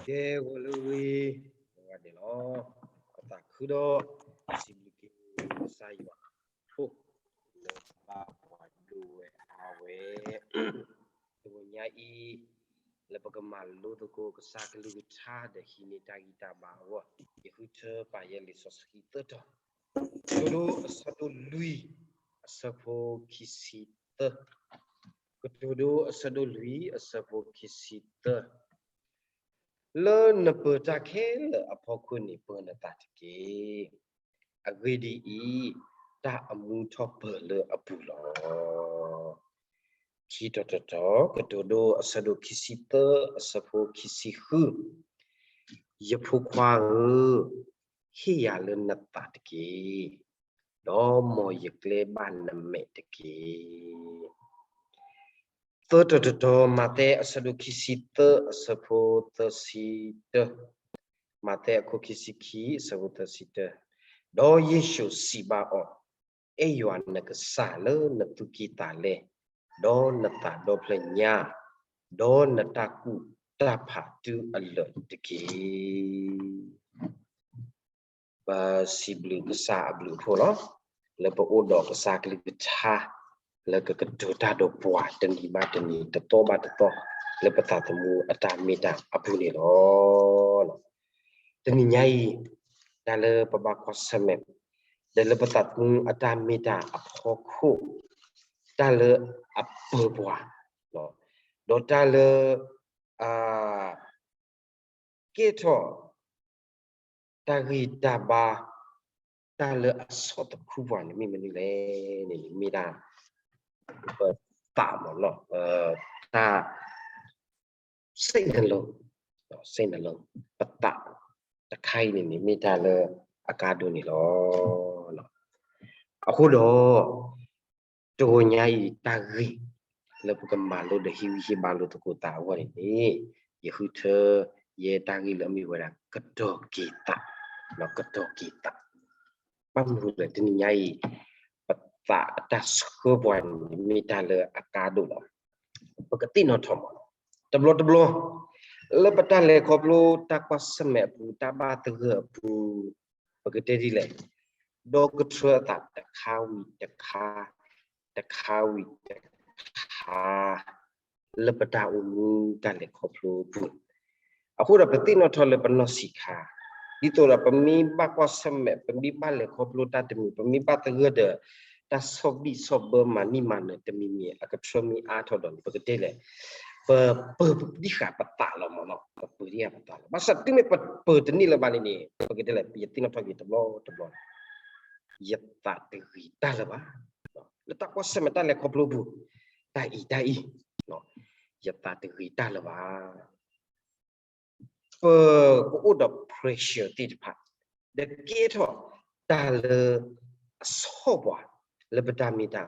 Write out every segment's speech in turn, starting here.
ကဲ ဂီၤလၢဂ့ၤ ဂီၤဒဲးလီၤ. ပသးခုဒီး စံးဘျုးက့ၤကစၢ်ယွၤအဃိ လၢဘၣ်ပှၤဒိၣ်ဝဲအါဝဲ တဂီၤညါအံၤ လၢပကမၤလိသကိးကစၢ်ကလုၢ်ကထါဒီးဟံးန့ၢ်တၢ်ဂံၢ်တၢ်ဘါအဂီၢ် ယဃုထၢပာ်ယဲလံာ်စီဆှံသၢတီၤ, ကတိၤဒိအဆၢဒိၣ်လွံၢ် အဆၢဖိခံဆံသၢ, ကတိၤဒိအဆၢဒိၣ်လွံၢ် အဆၢဖိခံဆံသၢ, လၢနပၢၤတၢ်ခဲလၢာ်အဖီခိၣ်န့ၣ် ပၢၤနသးတက့ၢ်. အဂ့ၢ်ဒ်အံၤ, တၢ်အမူထီၣ်ပၢၤလၢအပူၤလီၤ. ခံတီၤတတီၤ, ကတိၤဒိအဆၢဒိၣ်ခံဆံသၢ အဆၢဖိခံဆံဃု, ယဖိခွါဧၢ, ဟ့ၣ်ယၤလၢနသးတက့ၢ်, ဒီးမ်ယကျဲဘၣ်နမဲာ်တက့ၢ်. သၢတီၤတတီၤ, မးသဲအဆၢဒိၣ်ခံဆံသၢ အဆၢဖိသၢဆံတၢ, မးသဲအခိၣ်ခံဆံခံ အဆၢဖိသၢဆံတၢ, ဒီးယ့ၣ်ၡူးစံးဘၣ်အီၤ, အဲၣ်ယွၤနကစၢ်လၢနသူၣ်ကံၢ်သးလဲ, ဒီးနသးဒီဖျၢၣ်ညါ, ဒီးနတၢ်ကူၣ်တၢ်ဖးတုၤအလၢာ်တက့ၢ်. ပစံးဘျုးကစၢ်အဘျုးအဖှိၣ်လီၤ. လၢပအိၣ်ဒီးကစၢ်ကလုၢ်ကထါ လၢကကတိၤတၢ်ဒီးပှၤတနံၤဘၣ်တနံၤ တသီဘၣ်တသီ လၢပသးသမူအတၢ်မ့ၢ်တၢ်အပူၤန့ၣ်လီၤ. တနံၤညါအံၤ တၢ်လၢပဘၣ်ကွၢ်ဆၢၣ်မဲာ် ဒီးလၢပသးသမူအတၢ်မ့ၢ်တၢ်အဖီခိၣ် တၢ်လၢအပၢၤပှၤ ဒီးတၢ်လၢ ကဲထီၣ် တၢ်ဂံၢ်တၢ်ဘါ တၢ်လၢအဆီၣ်သခူပှၤန့ၣ် မ့ၢ်မနုၤလဲၣ်န့ၣ် မ့ၢ်ဒၣ် ပသးမ့ၢ်နီၤ တၢ် စိတ်နှလုံး စိတ်နှလုံး ပသး တခါအံၤန့ၣ်န့ၣ် မ့ၢ်တၢ်လၢအကါဒိၣ်န့ၣ်လီၤ. အဃိဒီး တဂီၤညါအံၤတၢ်ဂ့ၢ် လၢပကမၤလိဒီးဟ့ၣ်ဂံၢ်ဟ့ၣ်ဘါလိာ်သကိးသးအဂီၢ်န့ၣ်န့ၣ် ယဃုထၢ ယဲတၢ်ဂ့ၢ်လၢအမ့ၢ်ဝဲဒၣ် ကတီၤက့ၤသး ကတီၤက့ၤသး ဘၣ်မနုၤလဲၣ် တနံၤညါအံၤ ပသးအတၢ်ဆှၢပှၤန့ၣ် မ့ၢ်တၢ်လၢအကါဒိၣ်လီၤ. ပကသ့ၣ်နီၣ်ထီၣ်မး တဘျီတဘျီ လၢပတၢ်လဲၤခီဖျိတၢ်ကွၢ်ဆၢၣ်မဲာ်အပူၤ တၢ်ဘၣ်သဂၢၢ်အပူၤ ပကတဲဒ်လဲၣ် ဒီကထၢအသးတခါဝံၤတခါ တခါဝံၤတခါ လၢပတၢ်အိၣ်မူတၢ်လဲၤခီဖျိအပူၤ အဃိဒီးပသ့ၣ်နီၣ်ထီၣ်လၢပနီၢ်ဆံးခါ ဒ်သိးဒီးပမ့ၢ်ဘၣ်ကွၢ်ဆၢၣ်မဲာ် ပမ့ၢ်ဘၣ်လဲၤခီဖျိတၢ်တမံၤ ပမ့ၢ်ဘၣ်သဂၢၢ်ဒီး တၢ်ဆီၣ်ဘံၣ်ဆီၣ်ဘၢမၤနံၣ်မၤနၢၤတမံၤမံၤ အကထၢမ့ၢ်အါထီၣ်ဒီးန့ၣ် ပကတဲလဲၣ် ပပၢၤဒံးဃာ်ပသးလီၤမ့ၢ်နီၤ ပပၢၤဒံးဃာ်ပသးလီၤ. ဘၣ်ဆၣ်တုၤမ့ၢ်ပပၢၤတန့ၢ်လၢၤဘၣ်န့ၣ်န့ၣ် ပကတဲလဲၣ် ယသ့ၣ်နီၣ်ထီၣ်က့ၤတဘျီတဘျီ ယသးတဂ့ၤတၢ်လၢၤဘၣ်. လၢတၢ်ကွၢ်ဆၢၣ်မဲာ်တၢ်လဲၤခီဖျိပူၤ တၢ်အံၤတၢ်အံၤ ယသးတဂ့ၤတၢ်လၢၤဘၣ်. ပကအိၣ်ဒီး pressure သ့ၣ်တဖၣ် ဒီးကဲထီၣ်တၢ်လၢအဆီၣ်ပှၤ လၢပတၢ်မ့ၢ်တၢ်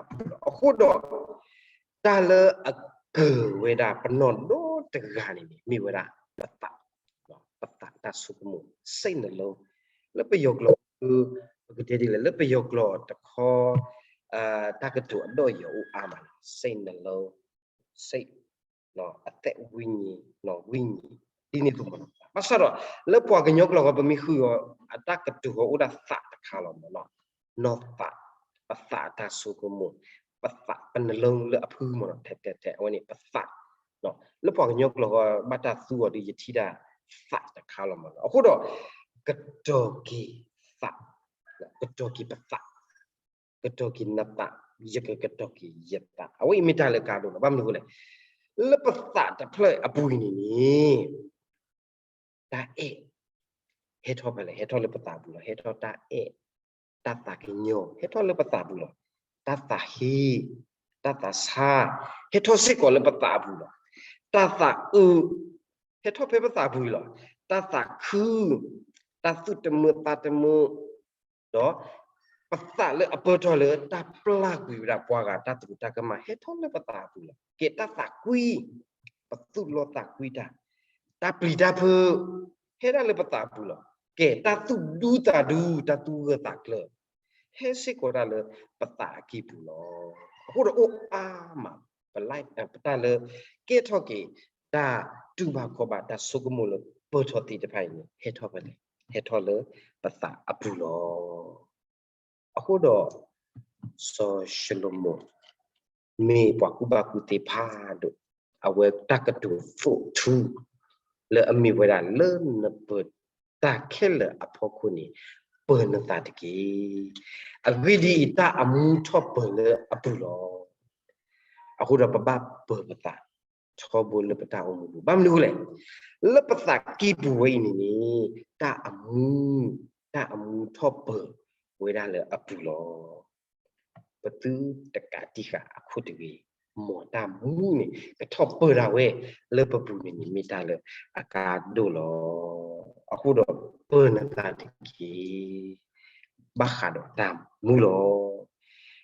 အပူၤလီၤ. အဃိဒီး တၢ်လၢအကၢၤဝဲဒၣ်ပနီၢ်ဒီတဂၤန့ၣ်န့ၣ် မ့ၢ်ဝဲဒၣ်ပသး ပသးတၢ်ဆိကမိၣ် စိတ်နှလုံး လၢပယီၤကျိာ် ပကတဲဒ်လဲၣ် လၢပယီၤကျိာ်တခီ တၢ်ကတိၤအဒီၣ်ယီၤအိၣ်အါမးလီၤ စိတ်နှလုံး စိတ် အသက်ဝိညာဉ် ဝိညာဉ် ဒ်န့ၣ်အသိးမ့ၢ်နီၤ ဘၣ်ဆၣ်ဒီး လၢပှၤကညီကျိာ်ဃီ ပမ့ၢ်ဃုအီၤ အတၢ်ကတိၤဃီအိၣ်ဒၣ်သးတခါလီၤမ့ၢ်နီၤ နီၢ်သး ပသးတၢ်ဆိကမိၣ် ပသး ပနှလုံးလၢအဖုမ့ၢ်နီၤ ထဲထဲထဲ အဝဲန့ၣ် ပသး လၢပှၤကညီကျိာ်ဃီ ဘၣ်တၢ်သူအီၤဒီး ယထံၣ်ဒၣ်သးတခါလီၤမ့ၢ်နီၤ အဃိဒီး ကတီၤက့ၤသး ကတီၤက့ၤပသး ကတီၤက့ၤနသး ယကကတီၤက့ၤယသး အဝဲအံၤမ့ၢ်တၢ်လၢကါဒိၣ်လီၤ. ဘၣ်မနုၤအဃိလဲၣ် လၢပသးတဖျၢၣ်အပူၤအံၤန့ၣ်န့ၣ် တၢ်အဲၣ် ဟဲထီၣ်ဖဲလဲၣ် ဟဲထီၣ်လၢပသးပူၤလီၤ. ဟဲထီၣ်တၢ်အဲၣ် တၢ်သးကညီၤ ဟဲထီၣ်လၢပသးပူၤလီၤ. တၢ်သးဟ့ တၢ်သးဆါ ဟဲထီၣ်စ့ၢ်ကီးလၢပသးပူၤလီၤ. တၢ်သးအုး ဟဲထီၣ်ဖဲပသးပူၤလီၤ. တၢ်သးခု တၢ်သူၣ်တမုာ်သးတမုာ် ဒီး ပသးလၢအပၢၢ်ထီၣ်လၢတၢ်ပျၢ်ကွံာ်ဝဲဒၣ်ပှၤဂၤတၢ်သရူးတၢ်ကမၣ် ဟဲထီၣ်လၢပသးပူၤလီၤ. ကဲတၢ်သးကွံ ပသူၣ်လီသးကွံတၢ် တၢ်ပျံၤတၢ်ဖုး ဟဲဒၣ်လၢပသးပူၤလီၤ. ကဲတၢ်သူၣ်ဒူသးဒူ တၢ်သူၣ်ဂၢၢ်သးကျၢၤ ဟဲစ့ၢ်ကီးဒၣ်လၢပသးအကံၢ်ပူၤလီၤ. အဃိဒီးအိၣ်အါမး ပ life ပတၢ်လၢ ကဲထီၣ်က့ၤ တၢ်တူၢ်ဘၣ်ခီၣ်ဘၣ် တၢ်ဆိကမိၣ်လၢပၢၢ်ထီၣ်သ့ၣ်တဖၣ်အံၤန့ၣ် ဟဲထီၣ်ဖဲလဲၣ်, ဟဲထီၣ်လၢပသးအပူၤလီၤ. အဃိဒီး စီၤၡလိၤမိၣ် မ့ၢ်ပှၤကူၣ်ဘၣ်ကူၣ်သ့ဖးဒိၣ်, အဝဲတၢ်ကတိၤသိၣ်ထူ လၢအမ့ၢ်ဝဲဒၣ်လၢနပၢၤတၢ်ခဲလၢာ်အဖီခိၣ်န့ၣ် ပၢၤနသးတက့ၢ်. အဂ့ၢ်ဒ်အံၤ, တၢ်အမူထီၣ်ပၢၤလၢအပူၤလီၤ. အဃိဒီးပဘၣ်ပၢၤပသး ထီဘိလၢပတၢ်အိၣ်မူပူၤ, ဘၣ်မနုၤအဃိလဲၣ်, လၢပသးကံၢ်ပူၤဝဲအံၤန့ၣ်န့ၣ် တၢ်အမူ, တၢ်အမူထီၣ်ပၢၤဝဲဒၣ်လၢအပူၤလီၤ. ပသုတကးတံၢ်ဃာ်အခိၣ်တဂ့ၤ, မ်တၢ်မူန့ၣ် ကထီၣ်ပၢၤဒၣ်ဝဲလၢပပူၤန့ၣ်န့ၣ် မ့ၢ်တၢ်လၢအကါဒိၣ်လီၤ. အဃိဒီးပၢၤနသးတက့ၢ်, ဘၣ်ဃးဒီးတၢ်မူလီၤ.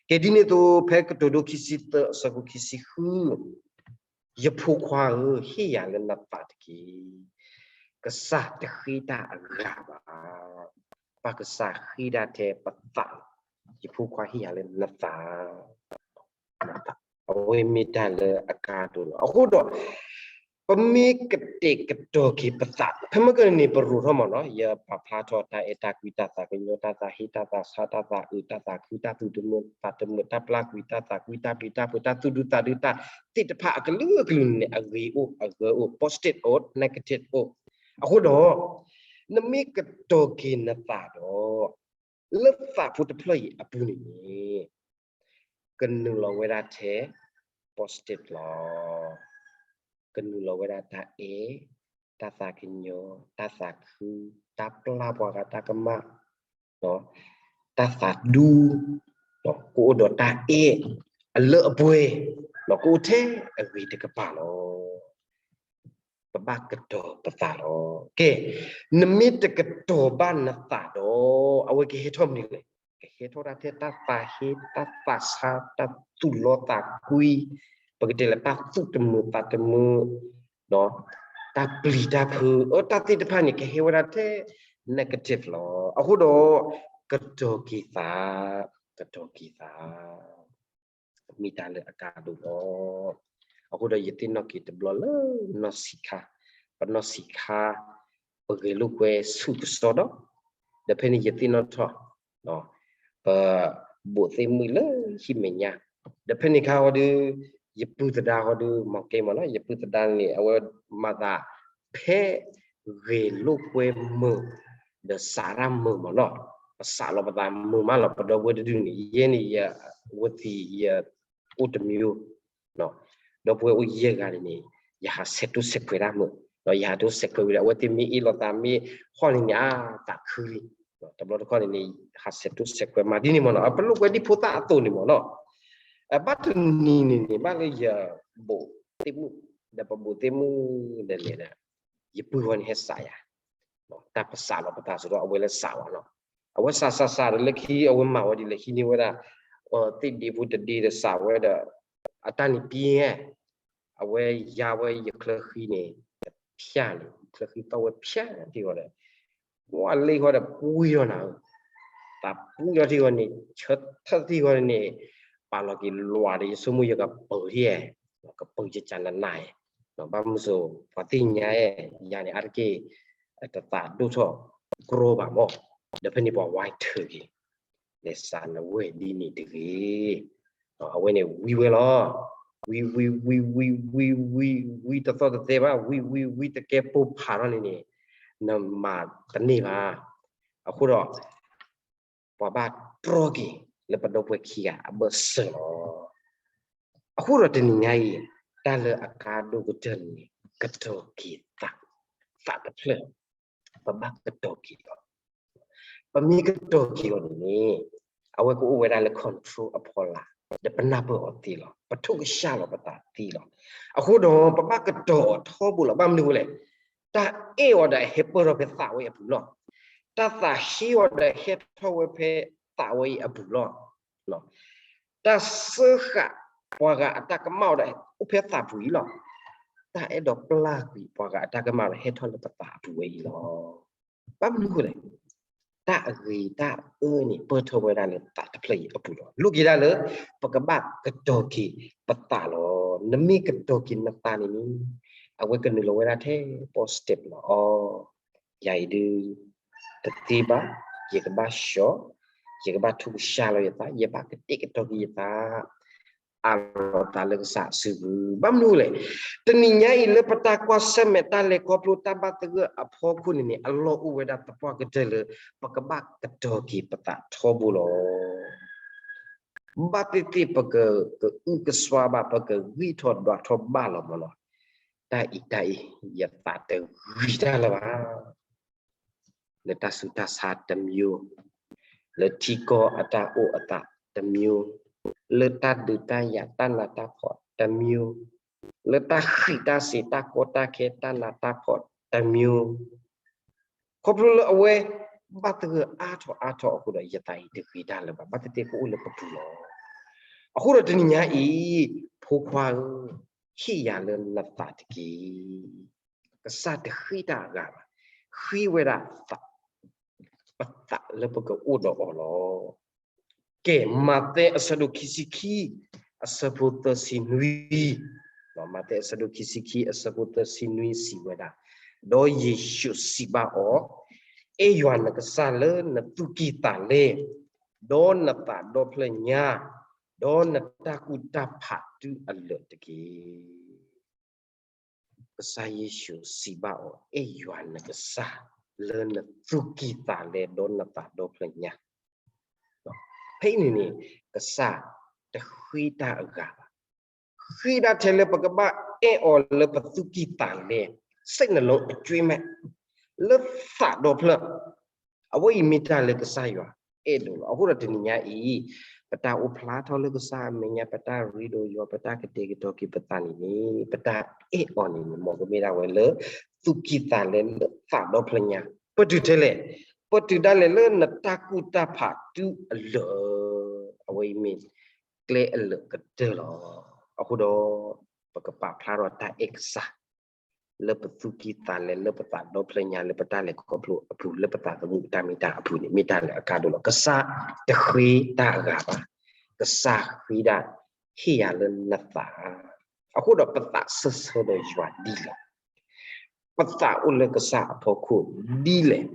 ကဲဒ်န့ၣ်အသိး ဖဲကတိၤဒိ ခံဆံသၢ အဆၢဖိခံဆံဃု, ယဖိခွါဧၢ, ဟ့ၣ်ယၤလၢနသးတက့ၢ်. ကစၢ်တဃ့တၢ်အဂၤဘၣ်. ပကစၢ်ဃ့ဒၣ်ထဲပသးလီၤ. ယဖိခွါဟ့ၣ်ယၤလၢနသး အဝဲမ့ၢ်တၢ်လၢအကါဒိၣ်လီၤ. အဃိဒီး ပမ့ၢ်ကတဲာ်ကတီၤက့ၤပသး ဖဲမ့ၢ်ကန့ၣ် ပရိးထီၣ်မးနီၤ, ယပာ်ဖျါထီၣ်တၢ်အဲၣ်တၢ်ကွံ တၢ်သးကညီၤ တၢ်သးဟ့ တၢ်သးဆါ တၢ်သးအုး တၢ်သးခု တၢ်သူၣ်တမုာ်သးတမုာ် တၢ်ပျၢ်ကွံာ် တၢ်သးကွံ တၢ်ပျံၤတၢ်ဖုး တၢ်သူၣ်ဒူသးဒူ တၢ်သ့ၣ်တဖၣ်အကလုာ်ကလုာ်န့ၣ် အဂ့ၤအိၣ် အဂၢၤအိၣ် positive အိၣ် negative အိၣ်. အဃိဒီး နမ့ၢ်ကတီၤက့ၤနသးဒီး လၢသးဖိတဖျၢၣ်အံၤအပူၤန့ၣ်န့ၣ် ကနုာ်လီၤဝဲဒၣ်ထဲ positive လီၤ. ကနုာ်လီၤဝဲဒၣ်တၢ်အဲၣ်, တၢ်သးကညီၤ, တၢ်သးခု, တၢ်ပျၢ်ပှၤဂၤတၢ်ကမၣ်, တၢ်သးဒူ, ကအိၣ်ဒီးတၢ်အဲၣ်အလၢအပှဲၤ, ကအိၣ်ထဲအဂ့ၤတကပၤလီၤ. ပဘၣ်ကတီၤပသးလီၤ. ကဲ, နမ့ၢ်တကတီၤဘၣ်နသးဒီး အဝဲကဟဲထီၣ်မနုၤလဲၣ်. ကဟဲထီၣ်ဒၣ်ထဲတၢ်သးဟ့, တၢ်သးဆါ, တၢ်သူၣ်လီသးကွံ, ပကတဲလၢတၢ်သူၣ်တမုာ်သးတမုာ်, တၢ်ပျံၤတၢ်ဖုး, အတၢ်သ့ၣ်တဖၣ်န့ၣ် ကဟဲဝဲဒၣ်ထဲ negative လီၤ. အဃိဒီး ကတီၤက့ၤသး, ကတီၤက့ၤသး မ့ၢ်တၢ်လၢအကါဒိၣ်လီၤ. အဃိဒီးယသ့ၣ်နီၣ်က့ၤတဘျီလၢနီၢ်ဆံးခါ, ပနီၢ်ဆံးခါ, ပဂဲၤလိာ်ကွဲဆူၣ်ကစီဒီ, ဒီးဖဲန့ၣ်ယသ့ၣ်နီၣ်ထီၣ်, ပဘိးသ့ၣ်မုၣ်လၢဟံၣ်မဲာ်ညါ, ဒီးဖဲန့ၣ်ခါဃီဒီး, ယပုၢ်သဒါဃီဒီး မၤကဲမးနီၤ, ယပုၢ်သဒါန့ၣ် အဝဲမၤသး ဖဲ ဂဲၤလိာ်ကွဲမုာ်, ဒီးစးရၣ်မုာ်မးနီၤ, ပစးလီၤပသးမုာ်မးလီၤ ပဒီပုၢ်ဝဲၢ်တဒုန့ၣ်, ယဲန့ၣ်ယဝဲသံယအိၣ်တမံၤ, ဒီပုၢ်ဝဲၢ်အိၣ်ယဲၢ်ဂၤန့ၣ်န့ၣ်, ယဟးဆဲးတိၢ်ဆဲးခွဲးတၢ်မုာ်, ဒီးယဟးတိၢ်ဆဲးခွဲးဝံၤဒီး အဝဲသ့ၣ်မ့ၢ်အ့ၣ်လိာ်သးမ့ၢ်ဟီၣ်န့ၣ်န့ၣ် အါသးခုလံ, တဘျီတခီၣ်န့ၣ်န့ၣ် ဟးဆဲးတိၢ်ဆဲးခွဲးမၤဒ်န့ၣ်မးနီၤ, အပလိာ်ကွဲဒ်ဖိသၣ်အသိးန့ၣ်မးနီၤ, ဘၣ်တနံၤန့ၣ်န့ၣ် ဘၣ်လၢယဘိးသ့ၣ်မုၣ်, ဒီးပဘိးသ့ၣ်မုၣ်ဒီးလဲၤဒီး ယပုၢ်ဝဲန့ၣ်ဟဲစးယၤ, တၢ်ပစးလီၤပသးစ့ၢ်ဒီး အဝဲလၢစးဝဲနီၤ, အဝဲစးစးစးဒီးလၢခံ အဝဲမၤဝဲဒ်လဲၣ် ဟံးန့ၢ်ဝဲဒၣ် သ့ၣ်ဒ့ဖိတဒ့ဒီးစးဝဲဒီး အတၢ်န့ၣ်ပံၤဧါ, အဝဲယါဝဲယချၢဃံန့ၣ် ဖၠၣ်န့ၣ် ချၢဃံသီၣ်ဝဲဖၠၣ်ထံၣ်ဃီဒီး ဝါလ့ၢ်ဃီဒီးပှံၢ်ထီၣ်နၤဧၢ, သးပှံၢ်ထီၣ်ထံၣ်ဃီန့ၣ် ဆၢထၢၣ်ထံၣ်ဃီန့ၣ် ပာ်လီၤက့ၤလွးဒီး ယဆိကမိၣ်ယကပၢၤထံၣ်ဧါ, ကပၢၤယကနနၤဧါ, ဘၣ်မနုၤစိၤ ပှၤသ့ၣ်ညါဧါ, ယၤန့ၣ် အါတက့ၢ် တသးဒိၣ်ထီၣ်ကြီဘၣ်မး, ဒီးဖဲန့ၣ်ပှၤဝါထုးက့ၤ လဲၤစးနဝဲၢ်ဒ်န့ၣ်တဂ့ၤ, အဝဲန့ၣ်ဝံဝဲလီၤ, ဝံဝံဝံဝံဝံဝံဝံ ဝံတသီၣ်တသဲဘၣ်, ဝံဝံဝံတကဲပိာ်ဖးထီၣ်န့ၣ်န့ၣ် နမၤတန့ၢ်ဘၣ်, အဃိဒီး ပှၤဘၣ်တြီက့ၤလၢပဒီပုၢ်ဝဲၢ်ခံဂၤအဘၢၣ်စၢၤလီၤ. အဃိဒီးတနံၤညါအံၤ တၢ်လၢအကါဒိၣ်ကတၢၢ်န့ၣ် ကတီၤက့ၤသး, သးတဖျၢၣ်, ပဘၣ်ကတီၤက့ၤအီၤ, ပမ့ၢ်ကတီၤက့ၤအီၤန့ၣ်န့ၣ် အဝဲကအိၣ်ဝဲဒၣ်လၢ control အဖီလာ်, ဒီးပနၢ်ပၢၢ်အီၤသ့လီၤ, ပထိၣ်ကဆှၣ်လီၤပသးသ့လီၤ. အဃိဒီးပဘၣ်ကတီၤအီၤထီဘိလီၤ, ဘၣ်မနုၤအဃိလဲၣ်, တၢ်အဲၣ်အီၤဒီးဟဲပၢၢ်ထီၣ်ဖဲသးဝဲအပူၤလီၤ. တၢ်သးဟ့အီၤဒီးဟဲထီၣ်ဝဲဖဲသးဝဲအံၤအပူၤလီၤ. တၢ်စၢဃာ်ပှၤဂၤအတၢ်ကမၣ်အီၤဒီး အိၣ်ဖဲသးပူၤအံၤလီၤ. တၢ်အဲၣ်ဒိးပျၢ်ကွံာ်ပှၤဂၤအတၢ်ကမၣ်ဒီး ဟဲထီၣ်လၢပသးအပူၤဝဲအံၤလီၤ. ဘၣ်မနုၤအဃိလဲၣ်, တၢ်အဂ့ၤတၢ်အၢန့ၣ် ပၢၢ်ထီၣ်ဝဲဒၣ်လၢသးတဖျၢၣ်အံၤအပူၤလီၤ. လိၣ်က့ၤဒၣ်လၢ ပကဘၣ်ကတီၤက့ၤပသးလီၤ. နမ့ၢ်ကတီၤက့ၤနသးန့ၣ်န့ၣ် အဝဲကနုာ်လီၤဝဲဒၣ်ထဲ positive လီၤ. အီ ယၤအံၤဒုး တသ့ဘၣ်, ယကဘၣ်ဆှီ, ယကဘၣ်ထိကဆှါလီၤယသး, ယဘၣ်ကတဲာ်ကတီၤက့ၤယသး အးလီၤသးလၢကစၢ်အစုပူၤ. ဘၣ်မနုၤလဲၣ်, တနံၤညါအံၤလၢပတၢ်ကွၢ်ဆၢၣ်မဲာ် တၢ်လဲၤခီဖျိတၢ်ဘၣ်သဂၢၢ်အဖီခိၣ်န့ၣ်န့ၣ် အလီၢ်အိၣ်ဝဲဒၣ်သပှၢ်ကတၢၢ်လၢ ပကဘၣ်ကတီၤက့ၤပသးထီဘိလီၤ. ဘၣ်သ့ၣ်သ့ၣ်ပကကအုကစွါဘၣ်, ပကဂံၢ်ထီၣ်ဒွးထီၣ်ဘၣ်လီၤမးလီၤ. တၢ်အံၤတၢ်အံၤ ယသးတဂ့ၤတၢ်လၢၤဘၣ်. လၢတၢ်ဆူးတၢ်ဆါတမျိုး, လၢထံကီၢ်အတၢ်အိၣ်အသးတမျိုး, လၢတၢ်ဒုးတၢ်ယၤတၢ်နးတၢ်ဖှီၣ်တမျိုး, လၢတၢ်ဃံးတၢ်စ့ၤတၢ်ကီတၢ်ခဲတၢ်နးတၢ်ဖှီၣ်တမျိုး, ခီဖျိလၢအဝဲဘၣ်သဂၢၢ်အါထီၣ်အါထီၣ်အဃိဒီး ယသးအံၤတဂ့ၤတၢ်လၢၤဘၣ်, ဘၣ်သ့ၣ်သ့ၣ်ကအိၣ်လၢပပူၤလီၤ. အဃိဒီးတနံၤညါအံၤ ဖိခွါဧၢ, ဟ့ၣ်ယၤလၢနသးတက့ၢ်. ကစၢ်တဃ့တၢ်အဂၤဘၣ်, ဃ့ဝဲဒၣ် ပသးလၢပကအိၣ်ဒီးအီၤလီၤ. ကဲ, မးသဲအဆၢဒိၣ်ခံဆံခံ, အဆၢဖိသၢဆံနွံ, မးသဲအဆၢဒိၣ်ခံဆံခံ အဆၢဖိသၢဆံနွံစံးဝဲဒၣ်, ဒီးယ့ၣ်ၡူးစံးဘၣ်အီၤ, အဲၣ်ယွၤနကစၢ်လၢနသူၣ်ကံၢ်သးလဲ, ဒီးနသးဒီဖျၢၣ်ညါ, ဒီးနတၢ်ကူၣ်တၢ်ဖးတုၤအလၢာ်တက့ၢ်. ကစၢ်ယ့ၣ်ၡူးစံးဘၣ်အီၤ, အဲၣ်ယွၤနကစၢ်လၢနသူၣ်ကံၢ်သးလဲဒီးနသးဒီဖျၢၣ်ညါ. ဖဲအံၤန့ၣ်န့ၣ် ကစၢ်တဃ့တၢ်အဂၤဘၣ်. ဃ့ဒၣ်ထဲလၢပကဘၣ်အဲၣ်အီၤလၢပသူၣ်ကံၢ်သးလဲ, စိတ်နှလုံးအကြွင်းမဲ့, လၢသးဒီဖျၢၣ် အဝဲအံၤမ့ၢ်တၢ်လၢကစၢ်ယွၤအဲၣ်ဒိးလီၤ. အဃိဒီးတနံၤညါအံၤ ပတၢ်အိၣ်ဖျါထီၣ်လၢကစၢ်အမဲာ်ညါ, ပတၢ်ရ့ဒီးယွၤ, ပတၢ်ကတဲာ်ကတီၤက့ၤပသးန့ၣ်န့ၣ်, ပတၢ်အဲၣ်အီၤန့ၣ်န့ၣ် မ်ကမ့ၢ်ဒၣ်ဝဲလၢ သူၣ်ကံၢ်သးလဲလၢသးဒီဖျၢၣ်ညါ, ပတုၤထဲလဲၣ်, ပတုၤဒၣ်လဲာ်လၢနတၢ်ကူၣ်တၢ်ဖးတုၤအလၢာ်, အဝဲအံၤမ့ၢ်ကျဲအလၢာ်ကတၢၢ်လီၤ. အဃိဒီး ပကပာ်ဖျါထီၣ်တၢ်အဲၣ်ကစၢ် လၢပသူၣ်ကံၢ်သးလဲလၢပသးဒီဖျၢၣ်ညါ, လၢပတၢ်လဲၤခီဖျိအပူၤ, လၢပသးသမူတၢ်မ့ၢ်တၢ်အပူၤန့ၣ် မ့ၢ်တၢ်လၢအကါဒိၣ်လီၤ. ကစၢ်တဃ့တၢ်အဂၤဘၣ်. ကစၢ်ဃ့ဒၣ် ဟ့ၣ်ယၤလၢနသး. အဃိဒီးပသးစၢၢ်ဆၢဒီးယွၤဒ်လဲၣ်, ပသးအိၣ်လၢကစၢ်အဖီခိၣ်ဒ်လဲၣ်,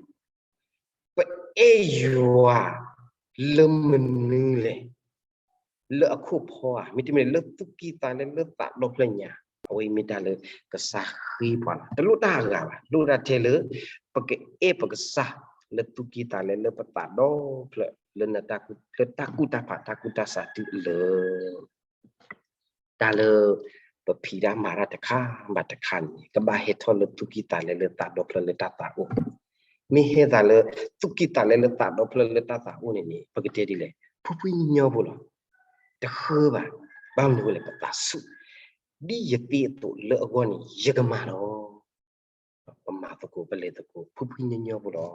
ပအဲၣ်ယွၤလၢမနုၤလဲၣ်, လၢအခိၣ်ဖီဧါ, မ့တမ့ၢ်လၢသူၣ်ကံၢ်သးလဲလၢသးဒီဖျၢၣ်ညါ, အဝဲအံၤမ့ၢ်တၢ်လၢကစၢ်ဃ့ပှၤလီၤ. တလိၣ်တၢ်အဂၤဘၣ်, လိၣ်ဒၣ်ထဲလၢ ပကအဲၣ်ပကစၢ်လၢသူၣ်ကံၢ်သးလဲလၢပသးဒီဖျၢၣ်, လၢနတၢ်ကူၣ်, လၢတၢ်ကူၣ်တၢ်ဖးတၢ်ကူၣ်တၢ်ဆးတုၤအလၢာ် တၢ်လၢပဖံးတၢ်မၤတၢ်တခါဘၣ်တခါန့ၣ် ကဘၣ်ဟဲထီၣ်လၢသူၣ်ကံၢ်သးလဲလၢသးဒီဖျၢၣ်လၢတၢ်သးအိၣ်. မ့ၢ်ဟဲသးလၢ သူၣ်ကံၢ်သးလဲလၢသးဒီဖျၢၣ်လၢတၢ်သးအိၣ်န့ၣ်န့ၣ် ပကတဲဒ်လဲၣ်, ဖှံဖှံညီညီဖိလီၤ. တဃၢဘၣ်. ဘၣ်မနုၤအဃိလဲၣ်, ပသးဆူၣ်, ဒ်ယသ့အသိးလၢအဂီၢ်န့ၣ် ယကမၤလီၤ. ပမၤသကိး ပလဲၤသကိး ဖှံဖှံညီညီဖိလီၤ.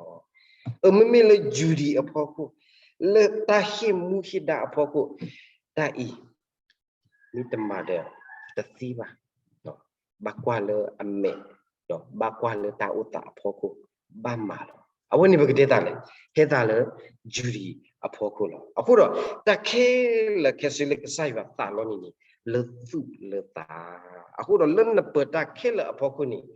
အမ့မ့ၢ်လၢ Judy အဖီခိၣ်, လၢတၢ်ဟ့ၣ်မူဟ့ၣ်ဒါအဖီခိၣ်, တၢ်အံၤ မ့ၢ်တမၤဒီး တသ့ဘၣ်. ဘၣ်ကွၢ်လၢအမဲာ်, ဒီးဘၣ်ကွၢ်လၢတၢ်အိၣ်သးအဖီခိၣ်, ဘၣ်မၤလီၤ. အဝဲန့ၣ်ပကတဲသးလဲၣ်, ဟဲသးလၢ Judy အဖီခိၣ်လီၤ. အဃိဒီး တၢ်ခဲလၢာ်ခဲဆ့လၢကစၢ်ယွၤသးလီန့ၣ်န့ၣ် လၢသူၣ်လၢသး. အဃိဒီးလၢနပၢၤတၢ်ခဲလၢာ်အဖီခိၣ်န့ၣ်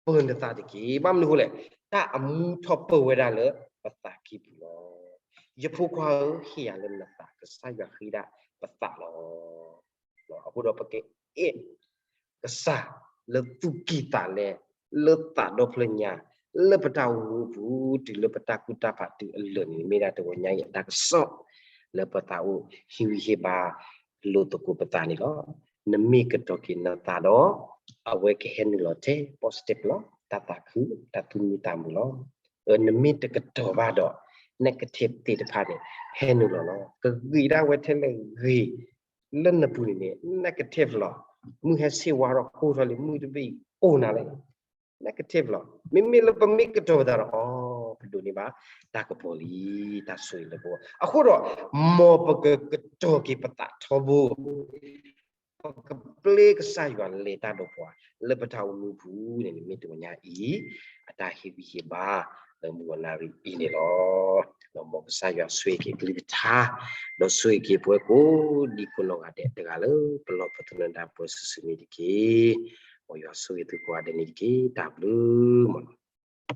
ပၢၤနသးတက့ၢ်. ဘၣ်မနုၤအဃိလဲၣ်, တၢ်အမူထီၣ်ပၢၤဝဲဒၣ်လၢပသးကံၢ်ပူၤလီၤ. ယဖိခွါဧၢ, ဟ့ၣ်ယၤလၢနသး, ကစၢ်ယွၤဃ့ဒၣ်ပသးလီၤ. အဃိဒီးပကအဲၣ်ကစၢ်လၢသူၣ်ကံၢ်သးလဲ, လၢသးဒီဖျၢၣ်ညါ, လၢပတၢ်အိၣ်မူအပူၤ, တုၤလၢပတၢ်ကူၣ်တၢ်ဖးတုၤအလၢာ်န့ၣ် မ့ၢ်ဒၣ်တဂီၤညါအံၤအတၢ်ကစီၣ် လၢပသးအိၣ်ဟ့ၣ်ဂံၢ်ဟ့ၣ်ဘါ လိာ်သကိးပသးန့ၣ်လီၤ. နမ့ၢ်ကတီၤက့ၤနသးဒီး အဝဲကဟဲနုာ်လီၤထဲ positive လီၤ. တၢ်သးခု, တၢ်သူၣ်မံသးမုာ်လီၤ. နမ့ၢ်တကတီၤဘၣ်ဒီး negative သ့ၣ်တဖၣ်န့ၣ် ဟဲနုာ်လီၤလီၤ. ကဂ့ၤဒၣ်ဝဲထဲလဲၣ်ဂ့ၤ လၢနပူၤန့ၣ်န့ၣ် negative လီၤ. မုၢ်ဟဲဆ့ၣ်ဝါထီၣ်ကိၢ်ထီၣ်လံ မုၢ်တဘ့ၣ်အိၣ်နၤလဲၣ် negative လီၤ. မ့မ့ၢ်လၢပမ့ၢ်ကတီၤပသးဒီး အီ ပဒိးန့ၢ်ဘၣ်တၢ်ကပီၤလံ, တၢ်ဆိၣ်ဂ့ၤလၢပဂီၢ်. အဃိဒီး မ်ပကကတီၤက့ၤပသးထီဘိ ပကပျဲကစၢ်ယွၤလဲၤတၢ်ဒီးပှၤ လၢပတၢ်အိၣ်မူပူၤန့ၣ် မ့ၢ်တဂီၤညါအံၤ အတၢ်ဟ့ၣ်ဂံၢ်ဟ့ၣ်ဘါ လၢမုၢ်ဂီၤနၣ်ရံၣ်အံၤန့ၣ်လီၤ. မ်ကစၢ်ယွၤဆိၣ်ဂ့ၤက့ၤကလုၢ်ကထါ, ဒီးဆိၣ်ဂ့ၤက့ၤပဝဲကိးဒံကိးနီၢ်ဂၤဒဲး တဂၤလၢပလီၢ်ပသနၢၣ်ဒၣ်ပှၤစုာ်စုာ်န့ၣ်တက့ၢ်. မ်ယွၤဆိၣ်ဂ့ၤသုကိးဂၤဒဲးန့ၣ်တက့ၢ်. တၢ်ဘျုးမးလီၤ.